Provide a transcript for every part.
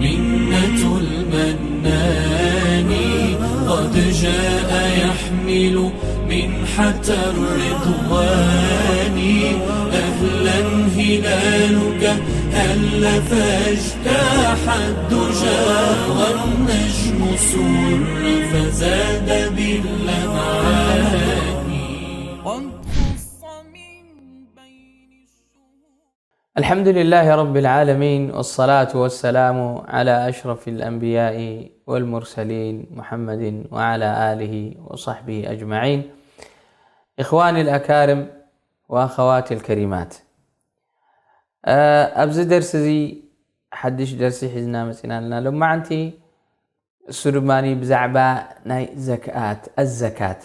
منة المنان قد جاء يحمل منحة الرضوان. أهلا هلالك هل فاجتاح الدجى والنجم سر فزاد باللمعان. قد خص من بين الشهور. الحمد لله رب العالمين، والصلاة والسلام على أشرف الأنبياء والمرسلين محمد وعلى آله وصحبه أجمعين. إخواني الأكارم وأخواتي الكريمات، آه، ኣብዚ درس እዚ حدش درس حزنا مسئنا لنا لما عنتي እሱ ድማ ብዛዕባ ናይ ዘካት፣ الزكاة،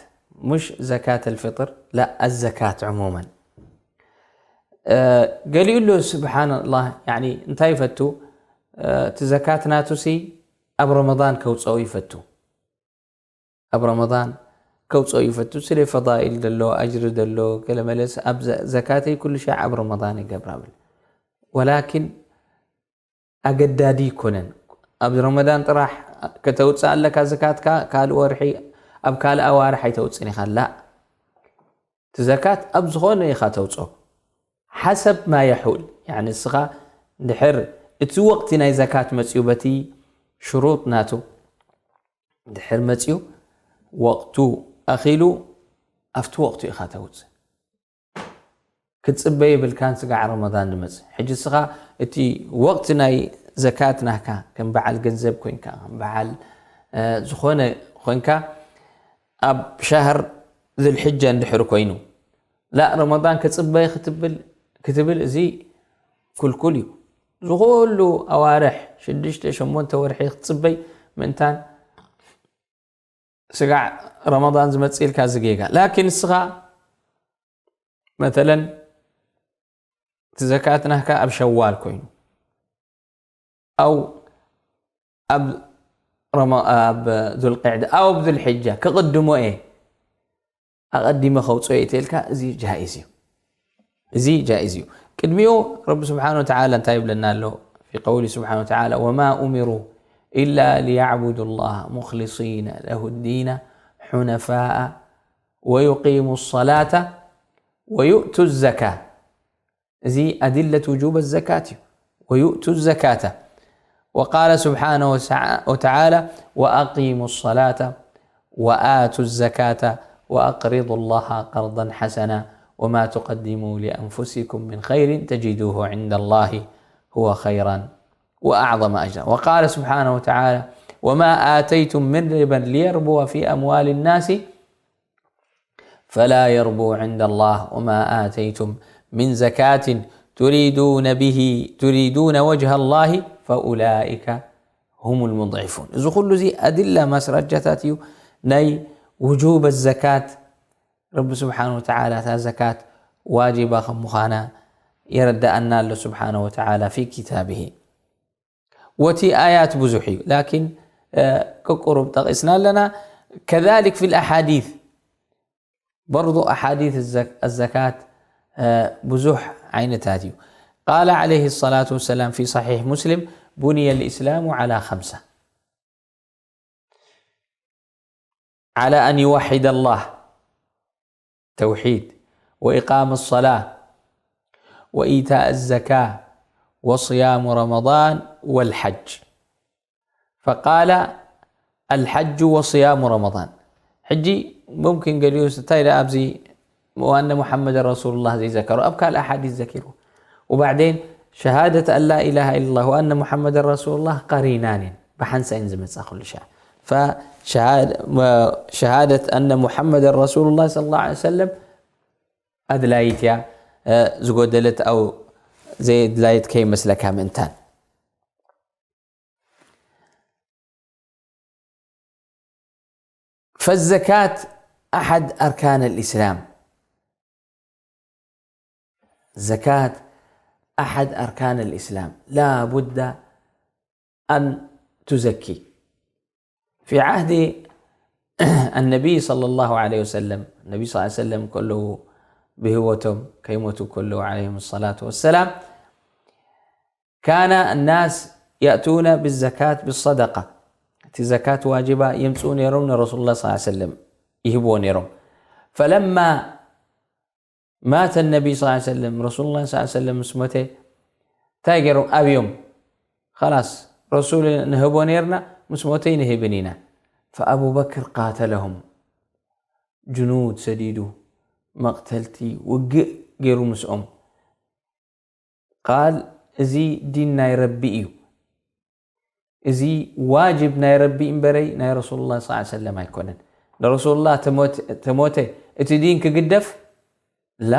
مش زكاة الفطر، لا، الزكاة عموما. ገሊኡ ኣሎ ስብሓንላህ፣ ያኒ እንታይ ይፈቱ? እቲ ዘካት ናቱሲ ኣብ ረመዳን ከውፀኦ ይፈቱ። ኣብ ረመዳን ከውፀኦ ይፈቱ። ስለ ፈዳኢል ደሎ፣ ኣጅሪ ደሎ፣ ገለ መለስ ኣብ ዘ- ዘካተይ ኩሉ ሻዕ ኣብ ረመዳን ይገብራ ብል። ወላኪን ኣገዳዲ ይኮነን። ኣብ ረመዳን ጥራሕ ከተውፅእ ኣለካ ዘካትካ፣ ካልእ ወርሒ፣ ኣብ ካልእ ኣዋርሕ ኣይተውፅን ኢኻ። ላ፣ እቲ ዘካት ኣብ ዝኾነ ኢኻ ተውፅኦ። ሓሰብ ማ የሑል፣ ያኒ እስኻ ድሕር እቲ ወቅቲ ናይ ዘካት መፅዩ፣ በቲ ሽሩጥ ናቱ ድሕር መፅዩ፣ ወቅቱ ኣኺሉ፣ ኣብቲ ወቅቱ ኢኻ ተውፅእ። ክትፅበ የብልካን ስጋዕ ረመዳን ዝመፅእ። ሕጂ እስኻ እቲ ወቅቲ ናይ ዘካት ናካ ከም በዓል ገንዘብ ኮንካ፣ ከም በዓል፣ እ፣ ዝኾነ ኮንካ፣ ኣብ ሻህር ዙልሕጃ እንድሕር ኮይኑ፣ ላ ረመዳን ክፅበ ክትብል፣ ክትብል እዚ ኩልኩል እዩ። ዝኹሉ ኣዋርሕ ሽዱሽተ ሸሞንተ ወርሒ ክትፅበይ ምእንታን ስጋዕ ረመዳን ዝመፅእ ኢልካ እዚ ጌጋ። ላኪን እስኻ መተለን እቲ ዘካት ናካ ኣብ ሸዋል ኮይኑ፣ ኣው ኣብ ረመ-፣ ኣብ ዙልቅዕዳ፣ ኣው ኣብ ዙልሕጃ ክቕድሞ እየ፣ ኣቐዲመ ከውፅኦ እየ ተልካ፣ እዚ ጃኢዝ እዩ። እዚ ጃኢዝ እዩ። ቅድሚኡ ረቢ ስብሓነ ወተዓላ እንታይ ይብለና ኣሎ? في قوله سبحانه وتعالى: وما أمروا إلا ليعبدوا الله مخلصين له الدين حنفاء ويقيموا الصلاة ويؤتوا الزكاة. እዚ أدلة وجوب الزكاة እዩ። ويؤتوا الزكاة. وقال سبحانه وتعالى: وأقيموا الصلاة وآتوا الزكاة وأقرضوا الله قرضا حسنا وما تقدموا لأنفسكم من خير تجدوه عند الله هو خيرا وأعظم أجرا. وقال سبحانه وتعالى: وما آتيتم من ربا ليربو في أموال الناس فلا يربو عند الله وما آتيتم من زكاة تريدون به، تريدون وجه الله فأولئك هم المضعفون. እዚ ኩሉ እዚ ኣድላ ማስረጃታት እዩ ናይ ውጁብ ዘካት። ረቢ ስብሓን ወተዓላ እታ ዘካት ዋጅባ ከም ምዃና የረድኣና ኣሎ ስብሓን ወተዓላ ፊ ኪታብሂ። ወቲ ኣያት ብዙሕ እዩ፣ ላኪን፣ እ፣ ቅቁሩብ ጠቒስና ኣለና። ከዛሊክ ፊል ኣሓዲት፣ በርዱ ኣሓዲት ዘ-፣ ኣዘካት፣ እ፣ ብዙሕ ዓይነታት እዩ። ቃለ ዓለይሂ ሰላቱ ወሰላም ፊ ሰሒሕ ሙስሊም: ቡንየ ልእስላሙ ዓላ ኸምሳ። على أن يوحد الله، توحيد، وإقام الصلاة، وإيتاء الزكاة، وصيام رمضان، والحج. فقال: الحج وصيام رمضان. ሕጂ ሙምኪን ገሊኡ እንታይ ደኣ ኣብዚ وأن محمدا رسول الله ዘይዘከሮ ኣብ ካልእ ኣሓዲስ ዘኪሩ። وبعدين شهادة أن لا إله إلا الله وأن محمدا رسول الله قرينان እየን፣ ብሓንሳእ እየን ዝመጻ ኩሉ ሻዕ። فشهاد-، شهادة أن محمدا رسول الله صلى الله عليه وسلم ኣድላይት እያ፣ እ፣ ዝጎደለት ኣው ዘየድላይት ከይመስለካ ምእንታን። فالزكاة أحد أركان الإسلام. الزكاة أحد أركان الإسلام، لا بد أن تزكي. في عهد النبي صلى الله عليه وسلم، النبي صلى الله عليه وسلم كله بهوتهم كيموتوا كله عليهم الصلاة والسلام، كان الناس يأتون بالزكاة بالصدقة، እቲ ዘካት ዋጅባ የምጽኡ ነይሮም፣ ንረሱሉላህ ሰለላሁ ዐለይሂ ወሰለም ይህብዎ ነይሮም። فلما مات النبي صلى الله عليه وسلم، ረሱሉላህ ሰለላሁ ዐለይሂ ወሰለም ምስ ሞተ እንታይ ገይሮም? ኣብዮም። خلاص፣ ረሱል ንህቦ ነይርና፣ ምስ ሞተ ይንህብን ኢና። فأبو بكر قاتلهم، ጅኑድ ሰዲዱ፣ መቕተልቲ ውግእ ገይሩ ምስኦም። قال፣ እዚ ዲን ናይ ረቢ እዩ። እዚ ዋጅብ ናይ ረቢ እምበረይ ናይ ረሱሉላህ ሰለላሁ ዐለይሂ ወሰለም ኣይኮነን። ንረሱሉላህ ተሞት-፣ ተሞተ እቲ ዲን ክግደፍ? ላ።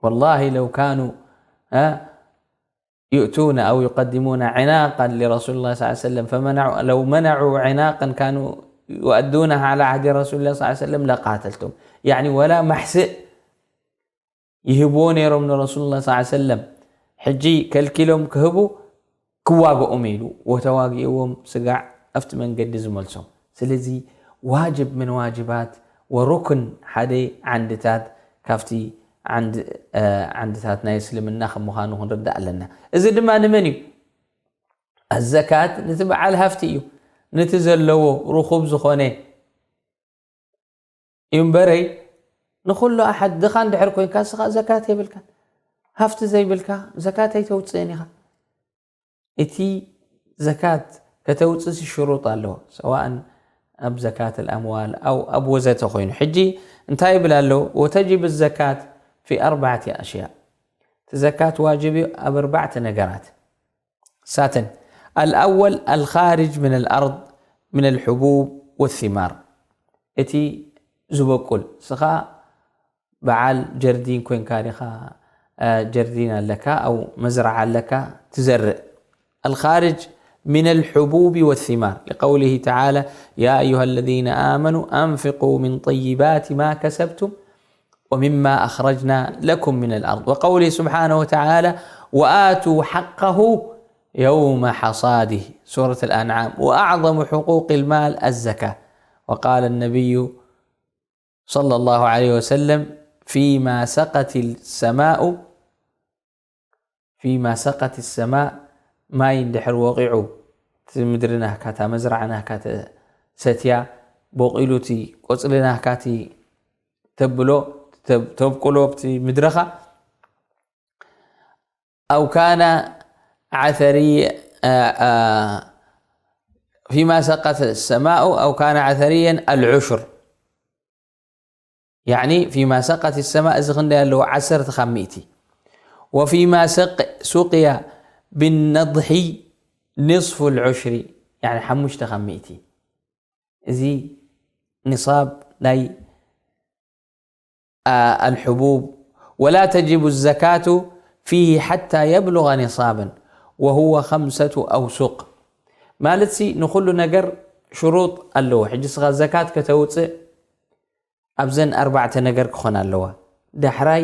والله لو كانوا، ها، يؤتون أو يقدمون عناقا لرسول الله صلى الله عليه وسلم فمنعوا، لو منعوا عناقا كانوا يؤدونها على عهد رسول الله صلى الله عليه وسلم لقاتلتم. يعني ولا ማሕስእ ይህብዎ ነይሮም ንረሱሉላህ ሰለላሁ ዐለይሂ ወሰለም። ሕጂ ከልኪሎም ክህቡ ክዋግኦም ኢሉ ወተዋጊእዎም ስጋዕ ኣብቲ መንገዲ ዝመልሶም። ስለዚ ዋጅብ ምን ዋጅባት ወሩክን ሓደ ዓንድታት ካብቲ ዓንድ-፣ እ፣ ዓንድታት ናይ እስልምና ከም ምዃኑ ክንርዳእ ኣለና። እዚ ድማ ንመን እዩ? ኣዘካት ነቲ በዓል ሃፍቲ እዩ። ነቲ ዘለዎ ርኹብ ዝኾነ እዩ እምበረይ፣ ንኹሉ ኣሓድ ድኻ እንድሕር ኮይንካ፣ ንስኻ ዘካት የብልካን። ሃፍቲ ዘይብልካ ዘካት ኣይተውፅእን ኢኻ። እቲ ዘካት ከተውፅእሲ ሽሩጥ ኣለዎ፣ ሰዋእን ኣብ ዘካት ኣልኣምዋል ኣው ኣብ ወዘተ ኮይኑ። ሕጂ እንታይ ይብል ኣሎ? وتجب الزكاة في أربعة أشياء። እቲ ዘካት ዋጅብ እዩ ኣብ ኣርባዕተ ነገራት። ሳተን፣ الأول الخارج من الأرض من الحبوب والثمار። እቲ ዝበቁል፣ ስኻ በዓል ጀርዲን ኮይንካ ዲኻ፣ እ፣ ጀርዲን ኣለካ፣ ኣው መዝረዓ ኣለካ፣ ትዘርእ። الخارج من الحبوب والثمار، لقوله تعالى: يا أيها الذين آمنوا أنفقوا من طيبات ما كسبتم ومما أخرجنا لكم من الأرض. وقوله سبحانه وتعالى: وآتوا حقه يوم حصاده. سورة الأنعام. وأعظم حقوق المال الزكاة. وقال النبي صلى الله عليه وسلم: فيما سقت السماء فيما سقت السماء، ማይ እንድሕር ወቒዑ፣ እቲ ምድሪ ናህካ፣ እታ መዝረዓ ናህካ ተሰትያ፣ ቦቒሉ እቲ ቆጽሊ ናህካ፣ እቲ ተብሎ፣ ተብ-፣ ተብቁሎ ኣብቲ ምድረኻ፣ أو كان عثري-، አ፣ አ፣ فيما سقت السماء أو كان عثريا العشر. يعني فيما سقت السماء، እዚ ክንደይ ኣለዎ? ዓሰርተ ካብ ሚእቲ። وفيما سق-، سقي بالنضح نصف العشر، يعني ሓሙሽተ ካብ ሚእቲ። እዚ ኒሳብ ናይ، አ፣ الحبوب، ولا تجب الزكاة فيه حتى يبلغ نصابا وهو خمسة أوسق። ማለትሲ ንኹሉ ነገር ሽሩጥ ኣለዎ። ሕጂ ስኻ ዘካት ከተውፅእ ኣብዘን ኣርባዕተ ነገር ክኾን ኣለዋ። ዳሕራይ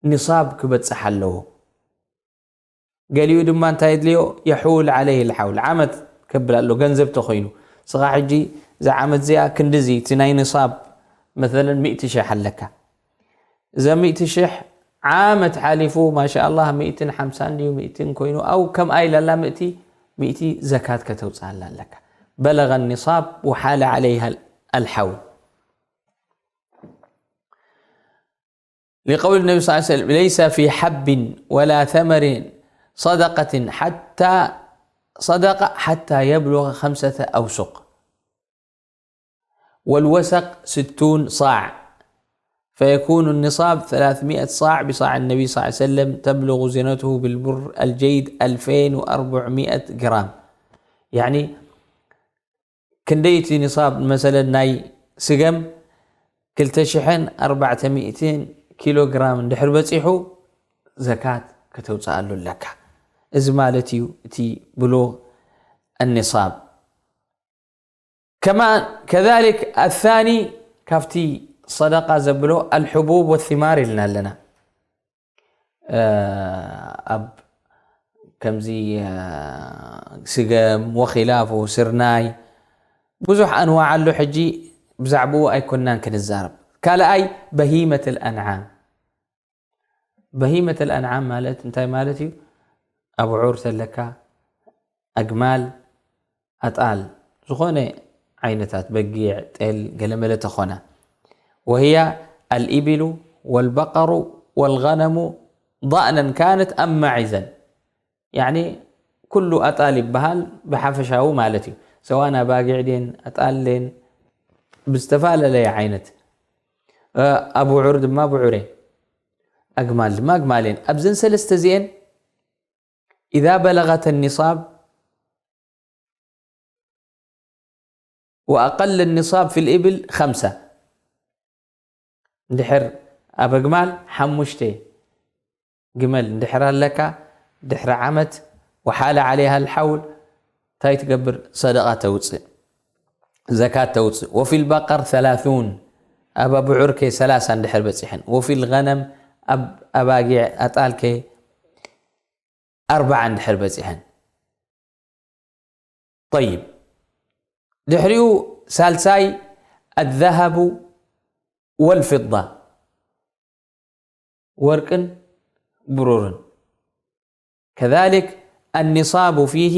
ኒሳብ ክበጽሕ ኣለዎ። ገሊኡ ድማ እንታይ የድልዮ? يحول عليه الحول፣ ዓመት ከብል ኣሎ፣ ገንዘብ ተኾይኑ። ስኻ ሕጂ እዛ ዓመት እዚኣ ክንድዚ፣ እቲ ናይ ኒሳብ መሰለን ሚእቲ ሽሕ ኣለካ። እዛ ሚእቲ ሽሕ ዓመት ሓሊፉ፣ ማሻኣላህ፣ ሚእትን ሓምሳን ድዩ፣ ሚእትን ኮይኑ፣ ኣው ከምኣ ኢላላ፣ ሚእቲ፣ ሚእቲ ዘካት ከተውፅኣላ ኣለካ። بلغ النصاب وحال عليها الحول. لقول النبي صلى الله عليه وسلم: ليس في حب ولا ثمر صدقة حتى، صدقة حتى يبلغ خمسة أوسق، والوسق ستون صاع، فيكون النصاب ثلاثمائة صاع بصاع النبي صلى الله عليه وسلم، تبلغ زنته بالبر الجيد ألفين وأربعمائة جرام. يعني ክንደይቲ ኒሳብ ንመሰለን ናይ ስገም ክልተ ሽሕን ኣርባዕተ ሚእትን ኪሎ ግራም እንድሕር በጺሑ ዘካት ከተውፅኣሉ ኣለካ። እዚ ማለት እዩ እቲ ብሉግ ኣኒሳብ። ከማን ከዛሊክ ኣታኒ ካብቲ ሰደቃ ዘብሎ ኣልሕቡብ ወሲማር ኢልና ኣለና። እ፣ ኣብ ከምዚ፣ እ፣ ስገም ወኺላፉ ስርናይ ብዙሕ ኣንዋዕ ኣሎ። ሕጂ ብዛዕባኡ ኣይኮንናን ክንዛረብ። ካልኣይ በሂመት ኣልኣንዓም። በሂመት ኣልኣንዓም ማለት እንታይ ማለት እዩ? ኣብዑር ተለካ፣ ኣግማል፣ ኣጣል፣ ዝኾነ ዓይነታት በጊዕ፣ ጤል፣ ገለመለ ተኾና። وهي الإبل والبقر والغنم ضأنا كانت أم معزا. ያኒ ኩሉ ኣጣል ይበሃል ብሓፈሻዊ ማለት እዩ። ሰዋን ኣባጊዕ ድየን ኣጣል ድየን ብዝተፈላለየ ዓይነት፣ እ፣ ኣብዑር ድማ ብዑር እየን፣ ኣግማል ድማ ኣግማል እየን። ኣብዘን ሰለስተ እዚአን إذا بلغت النصاب وأقل النصاب في الإبل خمسة. እንድሕር ኣብ ኣግማል ሓሙሽተ ግመል እንድሕር ኣለካ ድሕሪ ዓመት وحال عليها الحول እንታይ ትገብር? ሰደቓ ተውፅእ፣ ዘካት ተውፅእ። وفي البقر ثلاثون ኣብ ኣብዑር ከ ሰላሳ እንድሕር በፂሐን። وفي الغنم ኣብ ኣባጊዕ ኣጣል ከ ኣርባዓ እንድሕር በፂሐን። طيب ድሕሪኡ ሳልሳይ الذهب والفضة ወርቅን ብሩርን كذلك النصاب فيه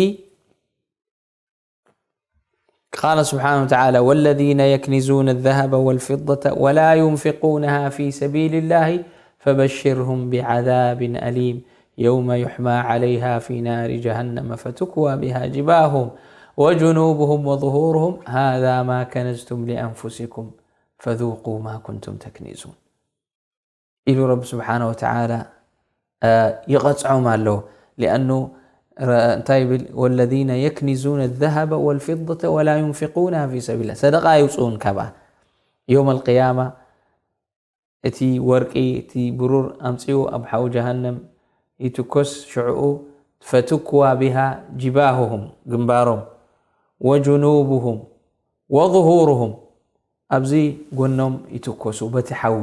قال سبحانه وتعالى والذين يكنزون الذهب والفضة ولا ينفقونها في سبيل الله فبشرهم بعذاب أليم يوم يحمى عليها في نار جهنم فتكوى بها جباههم وجنوبهم وظهورهم هذا ما كنزتم لأنفسكم فذوقوا ما كنتم تكنزون ኢሉ ረቢ ስብሓነ ወተዓላ ይቐፅዖም ኣሎ። ሊኣኑ እንታይ ይብል? ወለዚነ የክኒዙነ ዘሀበ ወልፊደተ ወላ ዩንፊቁና ፊ ሰቢላ፣ ሰደቃ ኣይውፅኡን ካብኣ። የውም ኣልቅያማ እቲ ወርቂ እቲ ብሩር ኣምፅኡ ኣብ ሓዊ ጀሃነም ይትኮስ፣ ሽዕኡ ፈትኩዋ ቢሃ ጅባሁሁም ግንባሮም፣ ወጅኑቡሁም ወظሁሩሁም ኣብዚ ጎኖም ይትኮሱ በቲ ሓዊ።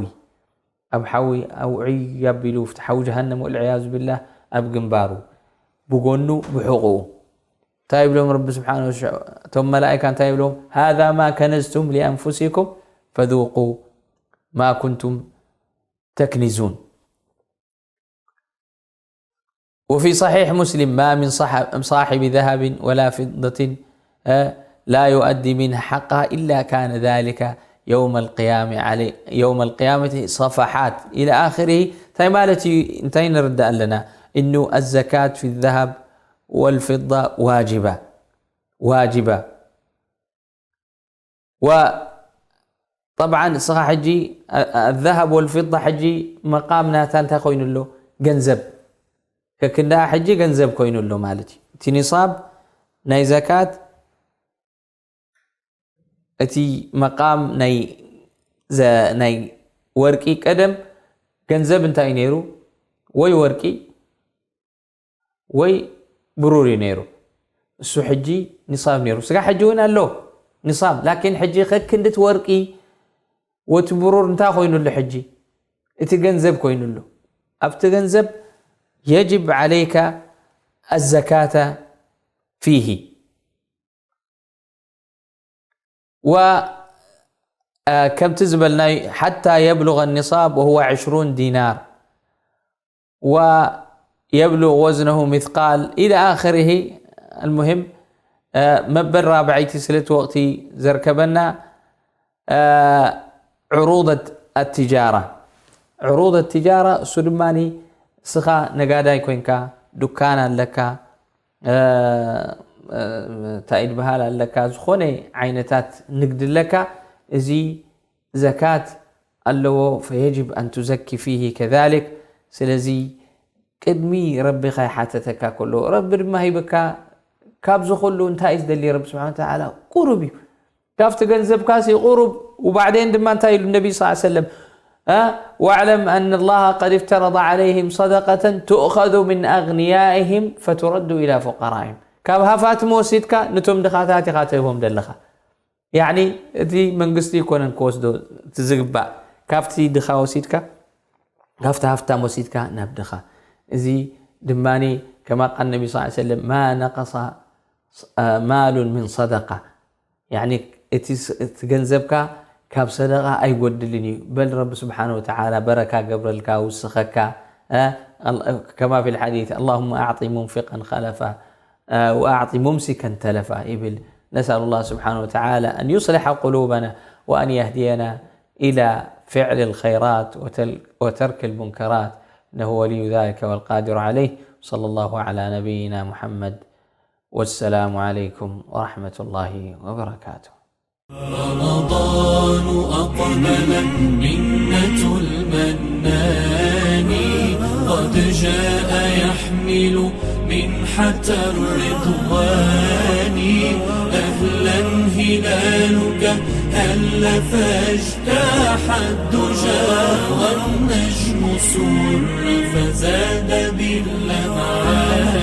ኣብ ሓዊ ኣውዕይ ኣቢሉ ኣብቲ ሓዊ ጀሃነም ወልዕያዙ ቢላህ ኣብ ግንባሩ ብጎኑ ብሕቑኡ እንታይ ይብሎም ረቢ ስብሓነ ወተዓላ? እቶም መላእካ እንታይ ይብሎም? ሃዛ ማ ከነዝቱም ሊኣንፉሲኩም ፈذوقوا ما كنتم تكنزون وفي صحيح مسلم ما من صاحب ذهب ولا فضة لا يؤدي منها حقها إلا كان ذلك يوم القيامة عليه يوم القيامة صفحات إلى آخره. تايمالتي انتين رد لنا إنه الزكاة في الذهب والفضة واجبة واجبة و طبعا ንስኻ ሕጂ الذهب والفضة ሕጂ መቃም ናታ እንታይ ኮይኑ ኣሎ? ገንዘብ። ከክንዳኣ ሕጂ ገንዘብ ኮይኑ ኣሎ ማለት እዩ። እቲ ኒሳብ ናይ ዘካት እቲ መቃም ናይ ዘ- ናይ ወርቂ ቀደም ገንዘብ እንታይ እዩ ነይሩ? ወይ ወርቂ ወይ ብሩር እዩ ነይሩ። እሱ ሕጂ ኒሳብ ነይሩ። ስጋ ሕጂ እውን ኣሎ ኒሳብ። ላኪን ሕጂ ከክንድቲ ወርቂ ወቲ ብሩር እንታይ ኮይኑሉ ሕጂ? እቲ ገንዘብ ኮይኑሉ። ኣብቲ ገንዘብ የጅብ ዓለይካ ኣዘካተ ፊሂ። و ከምቲ ዝበልናይ ሓታ የብሉغ النصاب وهو عشرون دينار ويبلغ وزنه مثقال إلى آخره. المهم መበል ራብዐይቲ ስለቲ ወቕቲ ዘርከበና ዕሩض ኣትጃራ። ዕሩض ኣትጃራ እሱ ድማ ንስኻ ነጋዳይ ኮይንካ ዱካን ኣለካ እንታይ ይበሃል ኣለካ፣ ዝኾነ ዓይነታት ንግዲ ኣለካ፣ እዚ ዘካት ኣለዎ። ፈየጅብ ኣን ቱዘኪ ፊሂ ከዛሊክ። ስለዚ ቅድሚ ረቢ ከይሓተተካ ከሎ ረቢ ድማ ሂብካ። ካብዚ ኩሉ እንታይ እዩ ዝደሊ ረቢ ስብሓን ወተዓላ? ቁሩብ እዩ ካብቲ ገንዘብካ ሲ ቁሩብ። ውባዕደን ድማ እንታይ ኢሉ ነቢ ስ ሰለም? واعلم أن الله قد افترض عليهم صدقة تؤخذ من أغنيائهم فترد إلى فقرائهم. ካብ ሃፋትም ወሲድካ ነቶም ድኻታት ኢኻ ትህቦም ዘለኻ። ያዕኒ እቲ መንግስቲ ይኮነን ክወስዶ እቲ ዝግባእ፣ ካብቲ ድኻ ወሲድካ ካብቲ ሃፍታም ወሲድካ ናብ ድኻ። እዚ ድማ ከማ ቃል ነቢ ስ ሰለም ማ ነቀሳ ማሉን ምን ሰደቃ። ያኒ እቲ ገንዘብካ ካብ ሰደቃ ኣይጎድልን እዩ። በል ረቢ ስብሓን ወተዓላ በረካ ገብረልካ ውስኸካ። كما في الحديث: اللهم أعط منفقا خلفا، آه، وأعط ممسكا تلفا. يبل: نسأل الله سبحانه وتعالى أن يصلح قلوبنا وأن يهدينا إلى فعل الخيرات وتل-، وترك المنكرات، إنه ولي ذلك والقادر عليه. صلى الله على نبينا محمد، والسلام عليكم ورحمة الله وبركاته. رمضان أقبل، منة المنان، قد جاء يحمل منحة الرضوان. أهلا هلالك، هل فاجتاح الدجى، والنجم سر فزاد باللمعان.